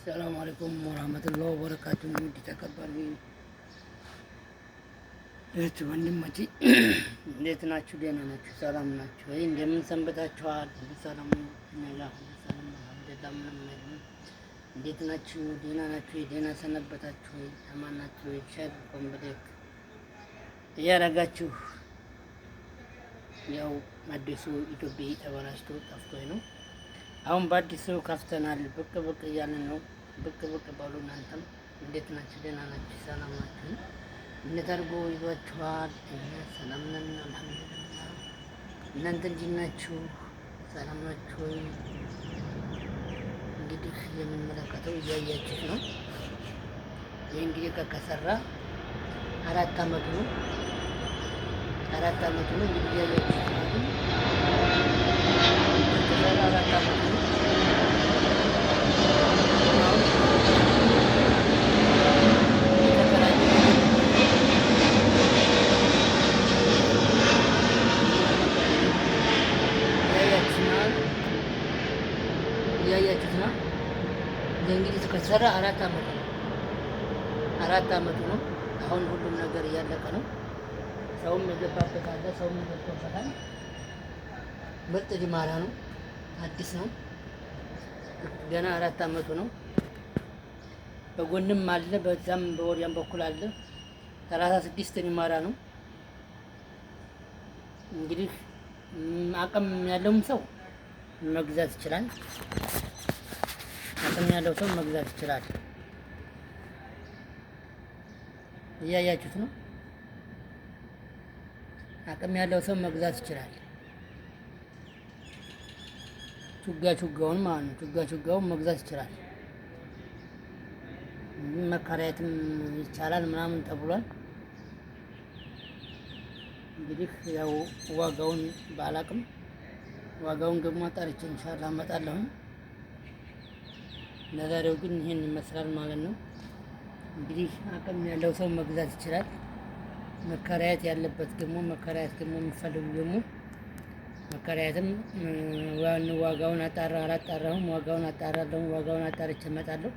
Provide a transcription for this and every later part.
ሰላም አለይኩም ወራህመቱላሂ ወበረካቱ። ውድ ተከበሩ እህት ወንድሞቼ እንዴት ናችሁ? ደህና ናችሁ? ሰላም ናችሁ ወይ? እንደምን ሰንብታችኋል? ሁሉ ሰላም ነው? እኛ ጋር ሁሉ ሰላም ነው፣ አልሐምዱሊላህ። ምንም አይልም። እንዴት ናችሁ? ደህና ናችሁ ወይ? ደህና ሰነበታችሁ ወይ? አማን ናችሁ ወይ? Share comment እያደረጋችሁ፣ ያው አዲሱ ኢትዮጵያ ተበላሽቶ ጠፍቶኝ ነው። አሁን በአዲሱ ከፍተናል። ብቅ ብቅ እያልን ነው። ብቅ ብቅ በሉ። እናንተም እንዴት ናችሁ? ደህና ናችሁ? ሰላም ናችሁ? እንዴት አድርጎ ይዟችኋል? እኛ ሰላም ነን፣ አልሐምዱሊላህ። እናንተ እንዴት ናችሁ? ሰላም ናችሁ ወይ? እንግዲህ የምንመለከተው እያያችሁት ነው። ይህ እንግዲህ ከሰራ 4 አመቱ ነው። 4 አመቱ ነው። እንግዲህ እያያችሁት ነው። ከተሰራ 4 አመቱ ነው። አሁን የተከራዩ ነው። እያያችሁት ነው። እያያችሁት ነው። እንግዲህ ከተሰራ 4 አመቱ ነው። 4 አመቱ ነው። አሁን ሁሉም ነገር እያለቀ ነው። ሰውም የገባበት አለ፣ ሰውም ገብቶበታል። ምርጥ ጅማራ ነው። አዲስ ነው። ገና 4 አመቱ ነው። በጎንም አለ፣ በዛም በወዲያም በኩል አለ። 36 ኒማራ ነው። እንግዲህ አቅም ያለውም ሰው መግዛት ይችላል። አቅም ያለው ሰው መግዛት ይችላል። እያያችሁት ነው። አቅም ያለው ሰው መግዛት ይችላል። ቹጋ ቹጋውን ማለት ነው። ቹጋ ቹጋውን መግዛት ይችላል። መከራየትም ይቻላል ምናምን ተብሏል። እንግዲህ ያው ዋጋውን ባላቅም ዋጋውን ደግሞ አጣርቼ ኢንሻአላህ አመጣለሁኝ። ለዛሬው ግን ይሄን ይመስላል ማለት ነው። እንግዲህ አቅም ያለው ሰው መግዛት ይችላል። መከራየት ያለበት ደግሞ፣ መከራየት ደግሞ የሚፈልጉ ደግሞ መከራየትም ዋጋውን አጣራ አላጣራሁም፣ ዋጋውን አጣራለሁ። ዋጋውን አጣርቼ እመጣለሁ።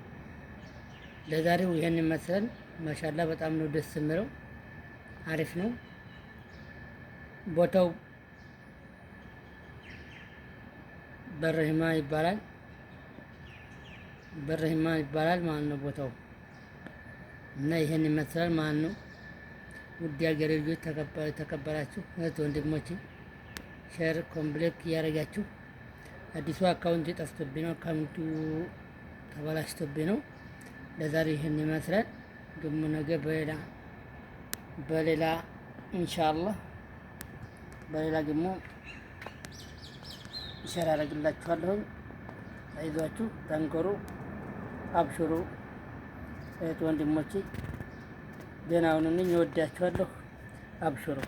ለዛሬው ይሄን ይመስላል። ማሻላ በጣም ነው ደስ የሚለው፣ አሪፍ ነው። ቦታው በረሂማ ይባላል። በረሂማ ይባላል ማለት ነው ቦታው፣ እና ይሄን ይመስላል ማለት ነው። ውድ የሀገሬ ልጆች፣ ተከበራችሁ እህት ወንድሞቼ፣ share comment እያደረጋችሁ፣ አዲሱ account ጠፍቶብኝ ነው። Account ኡ ተበላሽቶብኝ ነው። ለዛሬ ይህን ይመስላል። ደግሞ ነገ በሌላ በሌላ ኢንሻአላህ በሌላ ደግሞ share አደርግላችኋለሁ። አይዟችሁ፣ ጠንክሩ፣ አብሽሩ እህት ወንድሞቼ፣ ደህና ሁኑልኝ። እወዳችኋለሁ። አብሽሩ።